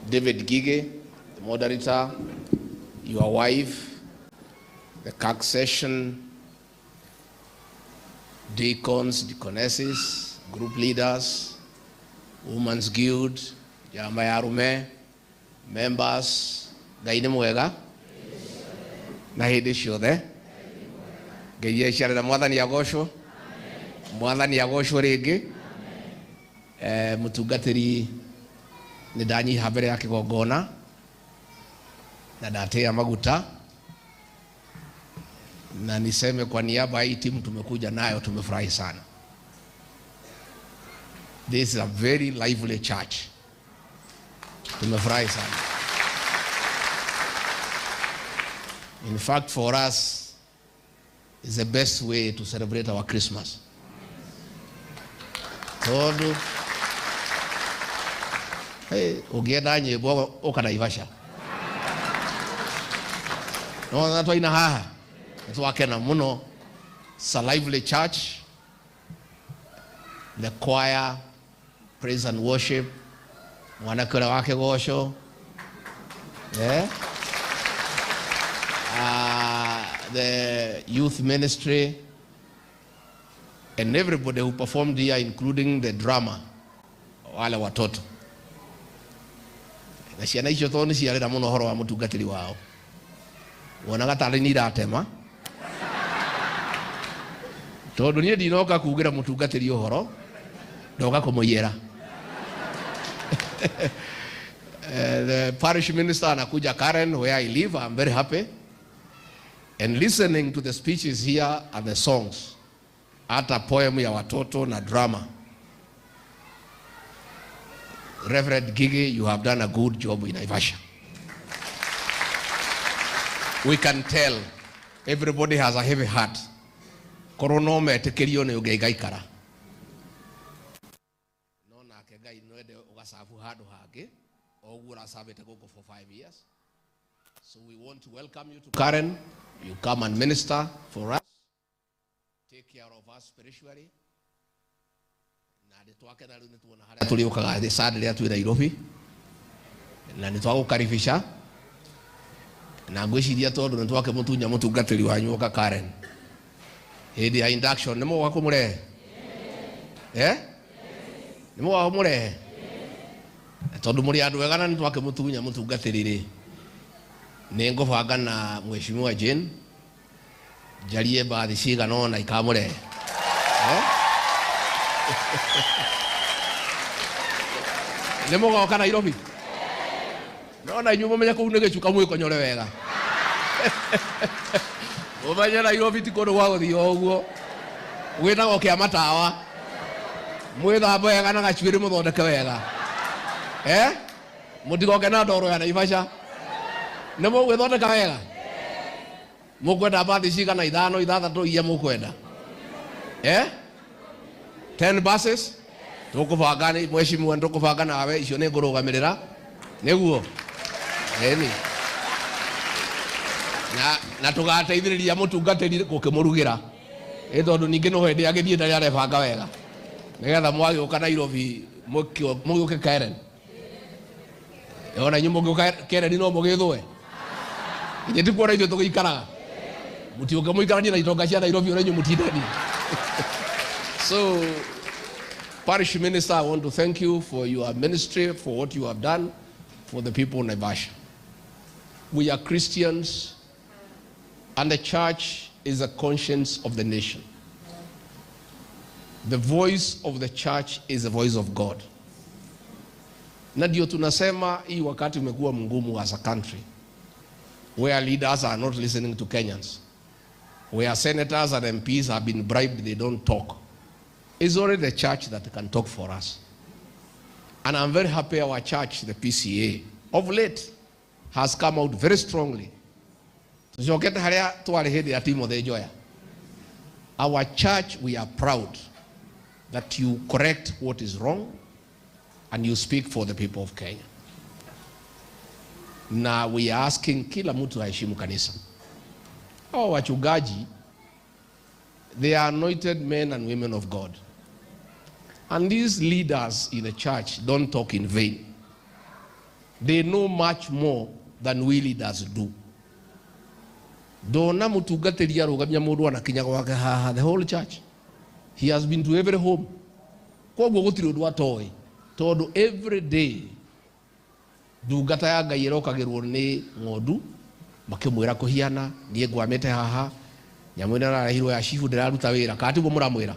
David Ngigi, the moderator, your wife, the CAC session, deacons, deaconesses, group leaders, Women's Guild, Jama ya Arume, members, Ngai nĩ mwega na hĩndĩ ciothe. Ngai eciarĩra Mwathani agocwo, Mwathani agocwo rĩngĩ. Mũtungatĩri nĩ ndanyiha mbere ya kĩgongona na ndatia maguta, na niseme kwa niaba ya hii timu tumekuja nayo, tumefurahi sana. This is a very lively church. Tumefurahi sana. In fact, for us, it's the best way to celebrate our Christmas. Tondu hey, ũngĩenda nyĩmbo ũka Naivasha. No na twaina haha nĩtwakena mũno. It's a lively church. The choir, praise and worship, mwanake ũrĩa wa kĩgoco. Yeah. The youth ministry and everybody who performed here, including the drama, wale watoto. Na ciana icio tondũ nĩ ciarĩra mũno ũhoro wa mũtungatĩri wao, wonaga tarĩ nĩ iratema, tondũ niĩ ndinoka kugĩra mũtungatĩri ũhoro, ndoka kũmũiyĩra. The parish minister anakuja Karen, where I live. I'm very happy. And listening to the speeches here and the songs, hata poem ya watoto na drama. Reverend Ngigi, you have done a good job in Naivasha. We can tell everybody has a heavy heart. Korwo no metĩkĩrio nĩ ũngĩgaikara. No nake Ngai no ende ũgacabu handũ hangĩ, o ũguo ũracabĩte gũkũ for 5 years. So we want to welcome you to Karen. You come and minister for us. Take care of us spiritually. Na nĩ twakena rĩu nĩ tuona harĩa tũrĩũkaga thĩ Sunday rĩrĩa twĩ Nairobi. Na nĩ twagũkaribisha. Na ngwĩciria tondũ nĩ twakĩmũtunya mũtungatĩri wanyu oka Karen. Hĩndĩ ya induction nĩ mũgoka kũmũrehe? Eh? Nĩ mũgoka kũmũrehe? Tondũ mũrĩ andũ ega na nĩ twakĩmũtunya mũtungatĩri rĩ, nĩ ngũbanga na Mheshimiwa Jane njarie mbathi cigana ũna ikamũrehe. Eh? Nĩ mũgoka Nairobi? No na inyuĩ mũmenye kũu nĩ gĩcuka mwĩkonyore wega. Mũmenye Nairobi ti kũndũ gwa gũthiĩ o ũguo. Gwĩtagwo kĩa matawa. Mwĩthambe wega na gacuĩrĩ mũthondeke wega. Eh? Mũtigoke na ndoro ya Naivasha. Nĩ mũgwĩthondeka wega? Mũkwenda mbathi cigana? Ithano, ithathatũ, iria mũkwenda? Eh? 10 buses? Tũkũbanga nĩ mheshimiwa, tũkũbanga nawe icio nĩ ngũrũgamĩrĩra. Nĩguo? Ĩni. Na tũgateithĩrĩria mũtungatĩri gũkĩmũrugĩra. Ĩ tondũ ningĩ no hĩndĩ agĩthiĩ ndarĩ arebanga wega. Nĩgetha mwagĩũka Nairobi mũgĩũke Karen. Ona inyuĩ mũngĩũka Karen no mũgĩthũe. Inyuĩ ti kuona ithuĩ tũgĩikaraga. Mũtiũke mũikaranie na itonga cia Nairobi ũrĩa inyuĩ mũtindani. So, parish minister, I want to thank you for your ministry, for what you have done for the people of Naivasha. We are Christians, and the church is a conscience of the nation. The voice of the church is the voice of God. Na ndio tunasema hii wakati umekuwa mgumu as a country, where leaders are not listening to Kenyans, where senators and MPs have been bribed, they don't talk. It's only the church that can talk for us. And I'm very happy our church, the PCA, of late has come out very strongly. Tucokete harĩa twarĩ hĩndĩ ya Timothy Njoya. Our church, we are proud that you correct what is wrong and you speak for the people of Kenya. Na we are asking kila mtu aheshimu kanisa. Hao wachungaji, they are anointed men and women of God. And these leaders in the church don't talk in vain. They know much more than we leaders do. Ndona mutungatĩri arũgamia mũndũ anakinya gwake haha, the whole church. He has been to every home. Koguo gũtirĩ ũndũ atoĩ, tondũ every day ndungata ya Ngai ĩrokagĩrwo nĩ ng'ondu makĩmwĩra kũhiana niĩ ngwamĩte haha, nyamũ ĩno ĩrarehirwo ya cibu ndĩraruta wĩra, kana tiguo mũramwĩra?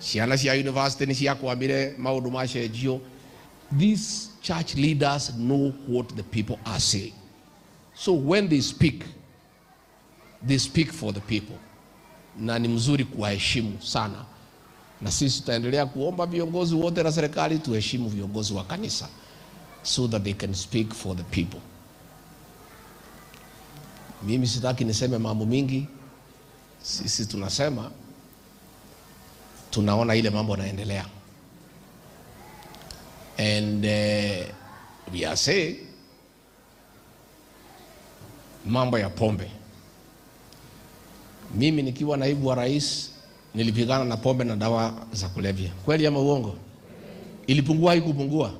Ciana cia university nĩ ciakwamire, maũndũ macenjio. These church leaders know what the people are saying. So when they speak, they speak for the people. Na ni mzuri kuwaheshimu sana. Na sisi tutaendelea kuomba viongozi wote na serikali tuheshimu viongozi wa kanisa so that they can speak for the people. Mimi sitaki niseme mambo mingi. Sisi tunasema tunaona ile mambo yanaendelea. And we are saying mambo ya pombe. Mimi nikiwa naibu wa rais nilipigana na pombe na dawa za kulevya. Kweli ama uongo? Ilipungua, haikupungua?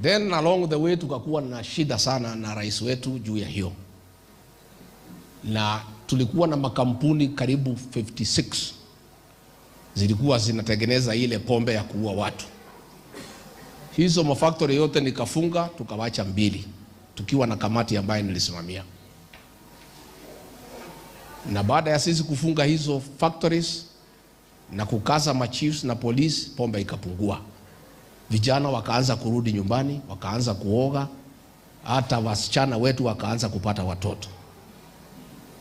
Then along the way tukakuwa na shida sana na rais wetu juu ya hiyo. Na tulikuwa na makampuni karibu 56 zilikuwa zinatengeneza ile pombe ya kuua watu. Hizo mafactory yote nikafunga, tukawacha mbili tukiwa na kamati ambayo nilisimamia. Na baada ya sisi kufunga hizo factories na kukaza machiefs na polisi, pombe ikapungua. Vijana wakaanza kurudi nyumbani, wakaanza kuoga, hata wasichana wetu wakaanza kupata watoto.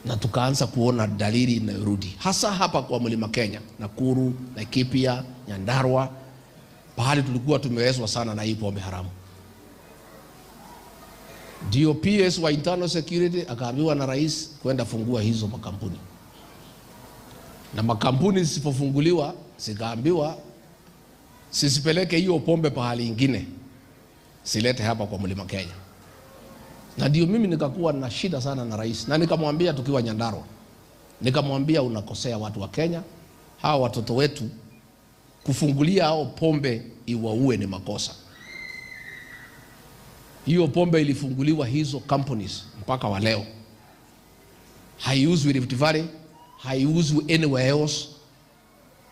Na tukaanza kuona dalili inayorudi, hasa hapa kwa Mlima Kenya, Nakuru, Laikipia, Nyandarua, pahali tulikuwa tumewezwa sana na hii pombe haramu. Ndio PS wa Internal Security akaambiwa na rais kwenda fungua hizo makampuni. Na makampuni zisipofunguliwa, zikaambiwa sisipeleke hiyo pombe pahali ingine, silete hapa kwa Mlima Kenya. Na ndio mimi nikakuwa na shida sana na rais, na nikamwambia tukiwa Nyandarua, nikamwambia unakosea watu wa Kenya, hawa watoto wetu kufungulia hao pombe iwaue ni makosa. Hiyo pombe ilifunguliwa hizo companies mpaka wa leo. Haiuzwi Rift Valley, haiuzwi anywhere else.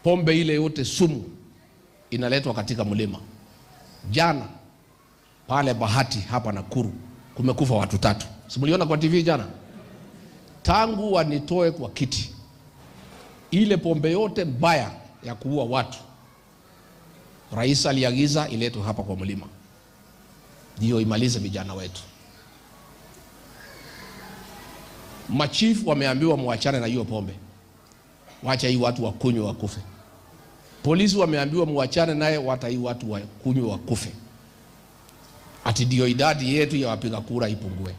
Pombe ile yote sumu inaletwa katika mlima. Jana pale Bahati hapa Nakuru kumekufa watu 3. Si mliona kwa TV jana? Tangu wanitoe kwa kiti, ile pombe yote mbaya ya kuua watu rais aliagiza iletwe hapa kwa mlima, ndio imalize vijana wetu. Machifu wameambiwa muachane na hiyo pombe, wacha hii watu wakunywe wakufe. Polisi wameambiwa muachane naye, wacha hii watu wakunywe wakufe, ati ndio idadi yetu ya wapiga kura ipungue.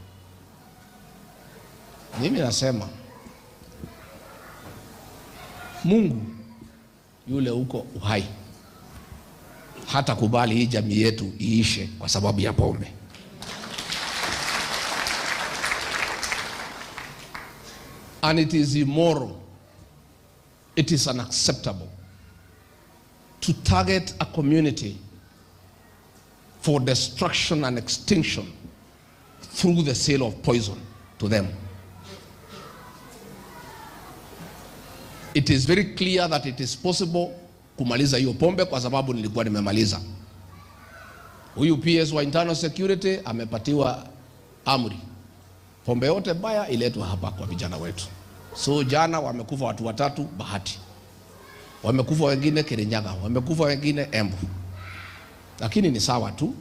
Mimi nasema Mungu yule uko uhai hata kubali hii jamii yetu iishe kwa sababu ya pombe. And it is immoral, it is unacceptable to target a community for destruction and extinction through the sale of poison to them. It is very clear that it is possible kumaliza hiyo pombe, kwa sababu nilikuwa nimemaliza. Huyu PS wa Internal Security amepatiwa amri, pombe yote mbaya iletwe hapa kwa vijana wetu. So jana wamekufa watu 3 Bahati, wamekufa wengine Kirinyaga, wamekufa wengine Embu. Lakini ni sawa tu.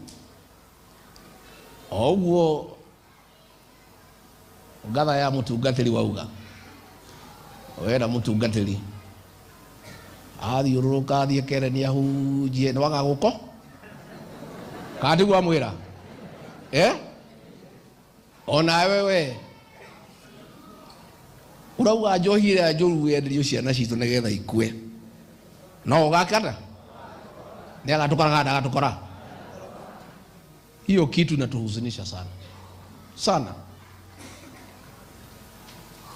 Oguo ngatha ya mutungatiri wauga wena mutungatiri athiũrũrũka athiĩ kere nĩ ahunjie nĩ waga gũko kana tiguo amwĩra onawe we ũrauga njohi ĩrĩa njũru yenderio ciana citũ nĩgetha ikue no ũgakata nĩ agatũkora kana ndagatũkora. Hiyo kitu inatuhuzunisha sana sana.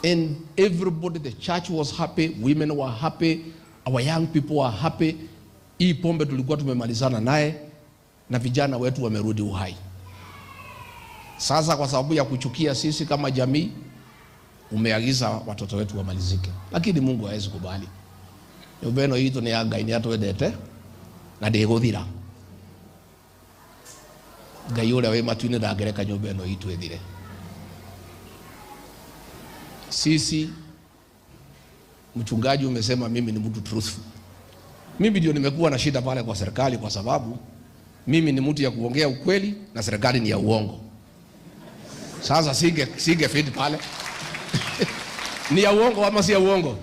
And everybody, the church was happy, women were happy, our young people were happy. Hii pombe tulikuwa tumemalizana naye na vijana wetu wamerudi uhai. Sasa kwa sababu ya kuchukia sisi kama jamii, umeagiza watoto wetu wamalizike, lakini Mungu hawezi kubali. Nyũmba ĩno itũ nĩ ya Ngai, nĩ atwendete na ndĩgũthira. Ngai ũrĩa wĩ matu-inĩ ndangĩreka nyũmba ĩno itũ ĩthire. Sisi, mchungaji umesema mimi ni mtu truthful. Mimi ndio nimekuwa na shida pale kwa serikali, kwa sababu mimi ni mtu ya kuongea ukweli na serikali ni ya uongo. Sasa singe fit pale. Ni ya uongo ama si ya uongo?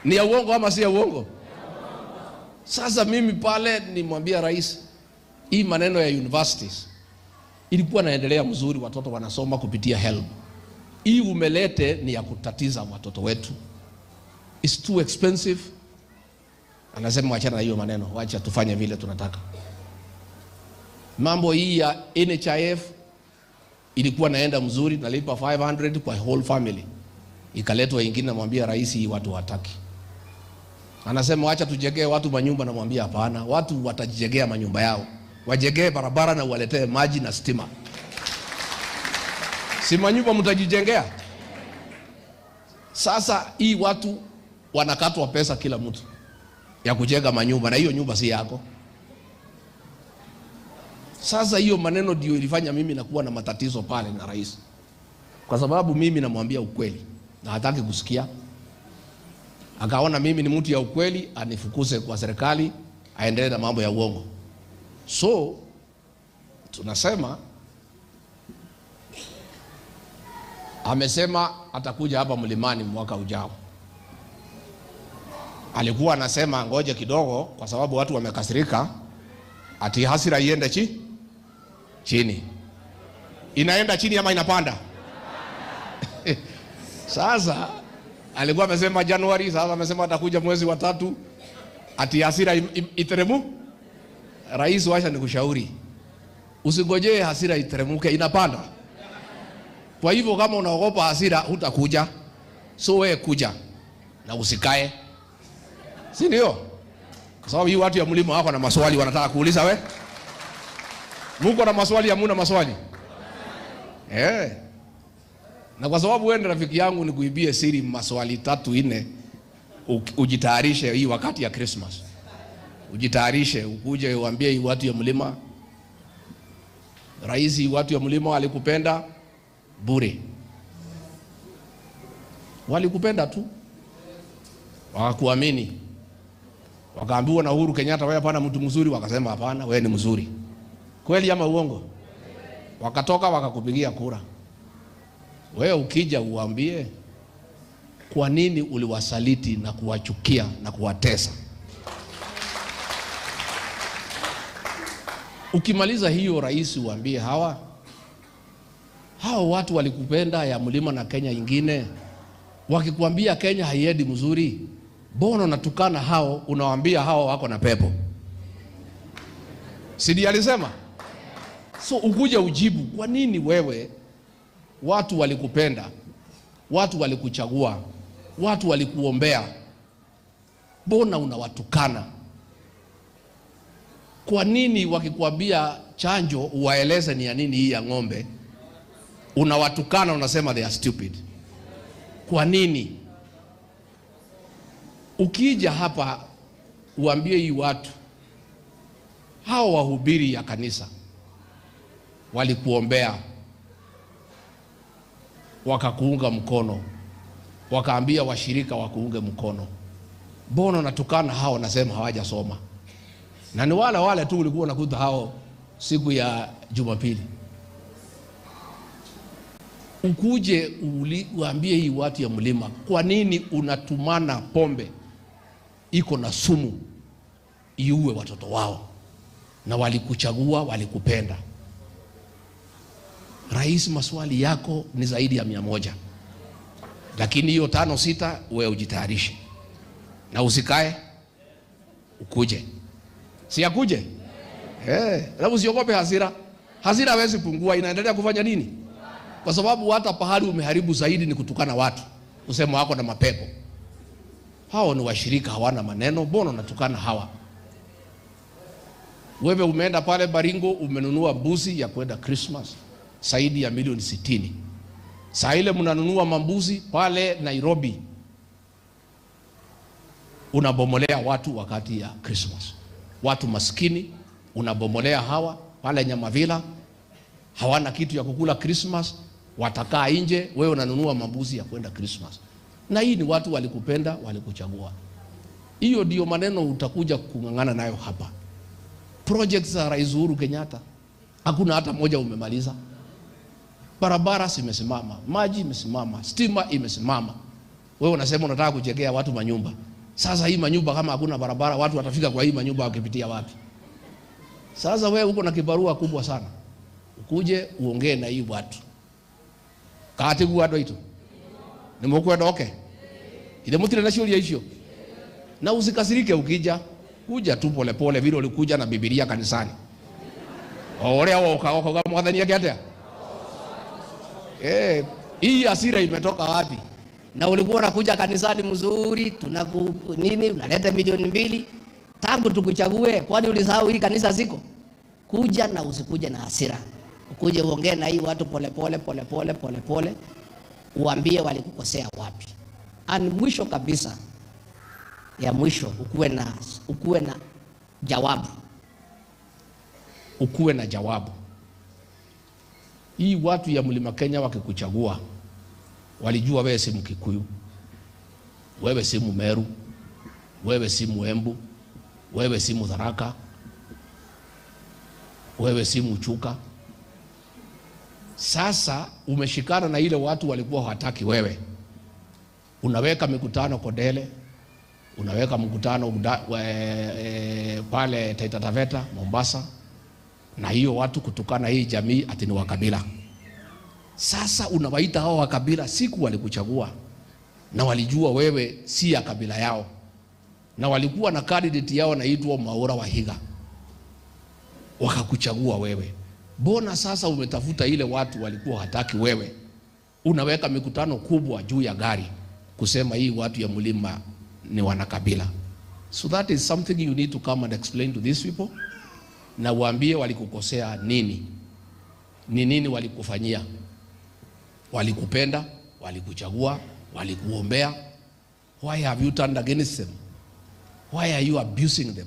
Ni ya uongo ama si ya uongo? Sasa mimi pale nimwambia rais, hii maneno ya universities ilikuwa naendelea mzuri, watoto wanasoma kupitia HELB. Hii umelete ni ya kutatiza watoto wetu. It's too expensive. Anasema wachana na hiyo maneno, wacha tufanye vile tunataka. Mambo hii ya NHIF ilikuwa naenda mzuri, nalipa 500 kwa whole family. Ikaletwa ingine, namwambia rais, hii watu wataki. Anasema wacha tujengee watu manyumba, namwambia hapana, watu watajijengea manyumba yao, wajengee barabara na waletee maji na stima. Si manyumba mtajijengea? Sasa hii watu wanakatwa pesa kila mtu ya kujenga manyumba, na hiyo nyumba si yako. Sasa hiyo maneno ndio ilifanya mimi nakuwa na matatizo pale na rais, kwa sababu mimi namwambia ukweli na hataki kusikia. Akaona mimi ni mtu ya ukweli, anifukuze kwa serikali, aendelee na mambo ya uongo. So tunasema amesema atakuja hapa mlimani mwaka ujao. Alikuwa anasema ngoje kidogo, kwa sababu watu wamekasirika, ati hasira iende chini. Inaenda chini ama inapanda? Sasa alikuwa amesema Januari, sasa amesema atakuja mwezi wa 3, ati hasira iteremu. Rais, wacha nikushauri, usingojee hasira iteremuke, inapanda. Kwa hivyo kama unaogopa hasira hutakuja. So wewe kuja na usikae, si ndio? Kwa sababu hii watu ya mlima wako na maswali wanataka kuuliza we. Muko na maswali, hamuna maswali? Na kwa sababu wewe rafiki yangu, nikuibie siri maswali 3 4, ujitayarishe hii wakati ya Christmas. Ujitayarishe ukuje uambie hii watu ya mlima, rais, watu ya mlima walikupenda bure. Walikupenda tu, wakakuamini. Wakaambiwa na Uhuru Kenyatta, wewe hapana mtu mzuri, wakasema hapana, wewe ni mzuri. Kweli ama uongo? Wakatoka wakakupigia kura. Wewe ukija uambie kwa nini uliwasaliti na kuwachukia na kuwatesa. Ukimaliza hiyo rais, uambie hawa watu walikupenda ya mlima na Kenya ingine. Wakikwambia Kenya haiendi mzuri, mbona unatukana hao, unawaambia hao wako na pepo? Si ndiye alisema? So ukuja ujibu kwa nini wewe, watu walikupenda, watu walikuchagua, watu walikuombea, mbona unawatukana? Kwa nini wakikwambia chanjo uwaeleze ni ya nini hii ya ng'ombe, unawatukana unasema they are stupid? Kwa nini? Ukija hapa uambie hii watu, hao wahubiri ya kanisa walikuombea, wakakuunga mkono, wakaambia washirika wakuunge mkono, mbona unatukana hao nasema hawajasoma? Na ni wale wale tu ulikuwa unakuta hao siku ya Jumapili. Ukuje uambie hii watu ya mlima, kwa nini unatumana pombe iko na sumu iue watoto wao, na walikuchagua, walikupenda? Rais, maswali yako ni zaidi ya 100, lakini hiyo 5 6 wewe ujitayarishe na usikae, ukuje. Si akuje? Alafu usiogope hasira. Hasira haiwezi pungua, inaendelea kufanya nini? Kwa sababu hata pahali umeharibu zaidi ni kutukana watu, kusema wako na mapepo. Hao ni washirika, hawana maneno, mbona unatukana hawa? Wewe umeenda pale Baringo umenunua mbuzi ya kwenda Christmas zaidi ya milioni 60. Saa ile mnanunua mambuzi pale Nairobi, unabomolea watu wakati ya Christmas. Watu maskini unabomolea hawa pale Nyamavila, hawana kitu ya kukula Christmas, watakaa nje, wewe unanunua mambuzi ya kwenda Christmas. Na hii ni watu walikupenda, walikuchagua. Hiyo ndio maneno utakuja kung'ang'ana nayo hapa. Projects za Rais Uhuru Kenyatta hakuna hata moja umemaliza. Barabara zimesimama, maji imesimama, stima imesimama. Wewe unasema unataka kujengea watu manyumba. Sasa hii manyumba kama hakuna barabara, watu watafika kwa hii manyumba wakipitia wapi? Sasa wewe uko na kibarua kubwa sana. Ukuje uongee na hii watu. Kati gwa andũ aitũ. Nĩ mũkwenda oke? Ithe mũtirĩ na ciũria icio? Na usikasirike ukija, kuja tu pole pole vile ulikuja na Biblia kanisani. O ũrĩa woka woka mwathani ake atĩa? Hii hasira imetoka wapi? Na ulikuwa unakuja kanisani mzuri, tunaku nini, unaleta milioni 2 tangu tukuchague. Kwani ulisahau hii kanisa ziko? Kuja na usikuje na hasira, ukuje uongee na hii watu pole pole pole pole pole pole, uambie walikukosea wapi. And mwisho kabisa ya mwisho, ukuwe na jawabu. Ukuwe na jawabu. Hii watu ya Mlima Kenya wakikuchagua walijua wewe si Mkikuyu, wewe si Mmeru, wewe si Mwembu, wewe si Mutharaka, wewe si Mchuka. Sasa umeshikana na ile watu walikuwa hawataki wewe, unaweka mikutano Kondele, unaweka mkutano pale Taita Taveta Mombasa, na hiyo watu kutukana hii jamii ati ni wakabila. Sasa unawaita hao wakabila, siku walikuchagua na walijua wewe si ya kabila yao, na walikuwa na candidate yao naitwa Mwaura Wahiga, wakakuchagua wewe. Mbona sasa umetafuta ile watu walikuwa hataki wewe? Unaweka mikutano kubwa juu ya gari kusema hii watu ya mlima ni wanakabila. So that is something you need to come and explain to these people, na uambie walikukosea nini, ni nini walikufanyia. Walikupenda, walikuchagua, walikuombea. Why have you turned against them? Why are you abusing them?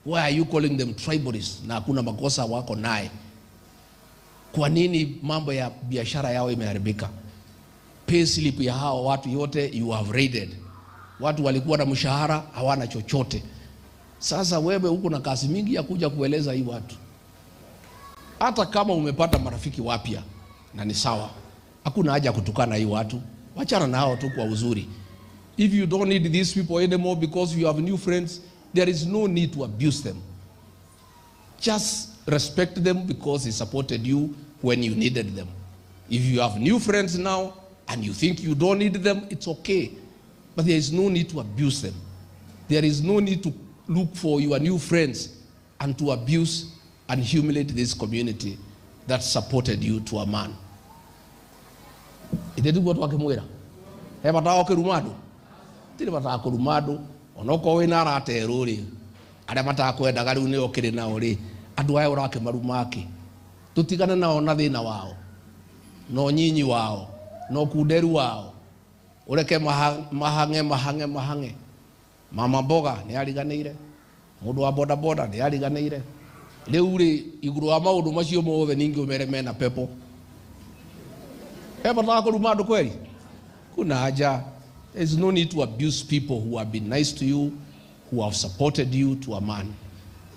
Why are you calling them tribalists na hakuna makosa wako naye? Kwa nini mambo ya biashara yao imeharibika? Payslip ya hao watu yote you have raided. Watu walikuwa na mshahara hawana chochote. Sasa wewe uko na kazi mingi ya kuja kueleza hii watu. Hata kama umepata marafiki wapya na ni sawa, hakuna haja kutukana hii watu, wachana nao tu kwa uzuri. If you don't need these people anymore because you have new friends, there is no need to abuse them. Just respect them because they supported you when you needed them. If you have new friends now and you think you don't need them, it's okay. But there is no need to abuse them. There is no need to look for your new friends and to abuse and humiliate this community that supported you to a man. Ithe tiguo twakĩmwĩra he bata wa kũruma andũ tirĩ bata wa kũruma andũ onokorwo wĩna arata erũ rĩ arĩa matakwendaga rĩu nĩo ũkĩrĩ nao rĩ andũ aya ũrakĩmaruma akĩ tũtigane nao na thĩna wao na ũnyinyi wao na ũkunderu wao ũreke mahang'e mahang'e mahang'e. Mama mboga nĩ ariganĩire, mũndũ wa boda boda nĩ ariganĩire. Rĩu rĩ igũrũ wa maũndũ macio mothe ningĩ ũmere mena pepo he bata wa kũruma andũ kweli? Kuna haja. There is no need to abuse people who have been nice to you, who have supported you to a man.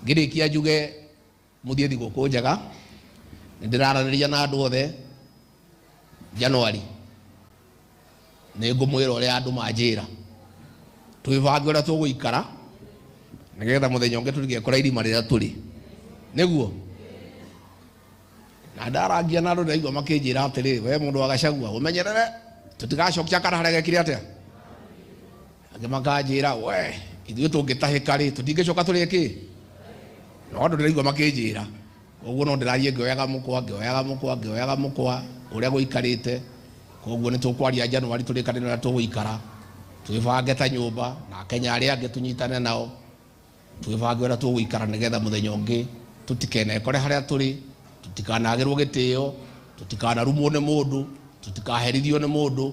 Ngĩrĩkia njuge mũthiĩ thigũkũ njega. Nĩ ndĩraranĩria na andũ othe January nĩ ngũmwĩra ũrĩa andũ manjĩra twĩbange ũrĩa tũgũikara nĩgetha mũthenya ũngĩ tũtigekora irima rĩrĩa tũrĩ nĩguo na ndarangia na andũ ndaigua makĩnjĩra atĩrĩ, we mũndũ wa Gachagua ũmenyerere tũtigacokia kana harĩa gekire atĩa. Angĩ makanjĩra we ithuĩ tũngĩtahĩka rĩ tũtingĩcoka tũrĩe kĩ, no andũ ndĩraigua makĩnjĩra koguo no ndĩrathiĩ ngĩoyaga mũkwa ngĩoyaga mũkwa ngĩoyaga mũkwa ũrĩa gũikarĩte. Koguo nĩ tũkwaria January tũrĩkanĩre ũrĩa tũgũikara twĩbange ta nyũmba na Kenya arĩa angĩ tũnyitane nao. Twĩbange ũrĩa tũgũikara nĩgetha mũthenya ũngĩ tũtikenekore harĩa tũrĩ, tũtikanagĩrwo gĩtĩo, tũtikanarumwo nĩ mũndũ, tũtikaherithio nĩ mũndũ,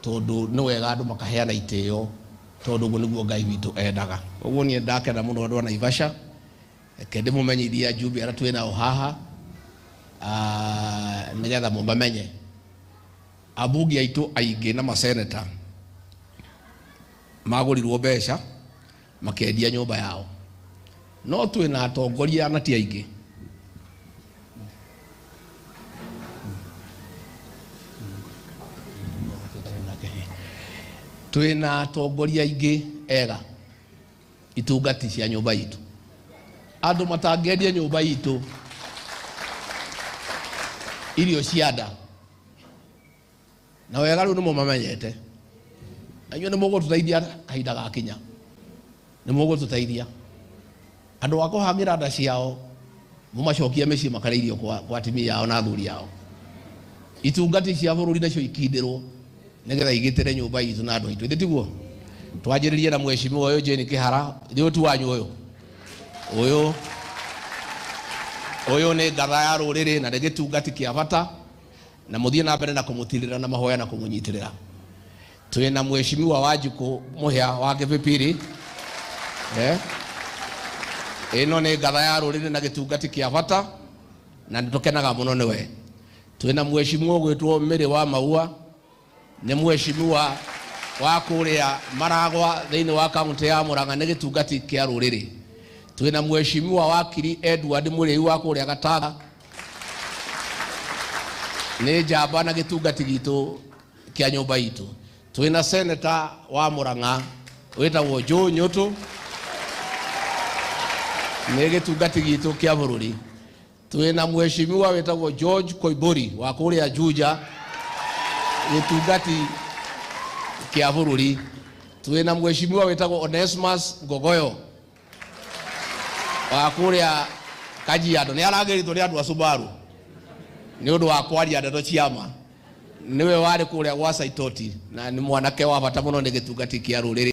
tondũ nĩ wega andũ makaheana itĩo, tondũ ũguo nĩguo Ngai witũ endaga. Ũguo niĩ ndakena mũno andũ a Naivasha. Reke ndĩmũmenyithie ajumbe arĩa twĩ nao haha, nĩgetha mũmamenye. Ambunge aitũ aingĩ na maseneta magũrirwo mbeca makendia nyũmba yao, no twĩna atongoria na ti aingĩ. Twĩna atongoria aingĩ ega itungati cia nyũmba itũ, andũ matangĩendia nyũmba itũ irio cia nda. Na wega rĩu nĩ mũmamenyete, na inyuĩ nĩ mũgũtũteithia kahinda gakinya, nĩ mũgũtũteithia. Andũ a kũhangĩra nda ciao mũmacokie mĩciĩ makarĩa irio kwa atumia ao na athuri ao. Itungati cia bũrũri nacio ikindĩrwo nĩgetha igitĩre nyũmba itũ na andũ aitũ. Ithĩ tiguo? Twanjĩrĩrie na mheshimiwa ũyũ Jane Kĩhara, ithuĩ ti wanyu ũyũ. Ũyũ ũyũ nĩ ngatha ya rũrĩrĩ na nĩ gĩtungati kĩa bata, na mũthiĩ na mbere na kũmũtirĩra na mahoya na kũmũnyitĩrĩra. Twĩna mheshimiwa Wanjikũ Mũhĩa wa Kĩbĩbĩrĩ. Ĩno nĩ ngatha ya rũrĩrĩ na gĩtungati kĩa bata, na nĩ tũkenaga mũno nĩwe. Twĩna mheshimiwa ũgwĩtwo Mĩrĩ wa Maua, nĩ mheshimiwa wa kũrĩa Maragwa thĩinĩ wa kaunti ya Murang'a, nĩ gĩtungati kĩa rũrĩrĩ. Twĩna mheshimiwa wakiri Edward Mũrĩu wa kũrĩa Gatanga, nĩ njamba na gĩtungati gitũ kĩa nyũmba itũ. Twĩna seneta wa Murang'a wĩtagwo Joe Nyũtũ, nĩ gĩtungati gitũ kĩa bũrũri. Twĩna mheshimiwa wĩtagwo George Koimburi wa kũrĩa Juja, gĩtungati kĩa bũrũri. Twĩna mheshimiwa wĩtagwo Onesmus Ngogoyo wa kũrĩa Kajiado, nĩ aragĩrĩtwo nĩ andũ a Subaru nĩ ũndũ wa kwaria ndeto cia ma. Nĩwe warĩ kũrĩa gwa Saitoti na nĩ mwanake wa bata mũno, nĩ gĩtungati kĩa rũrĩrĩ.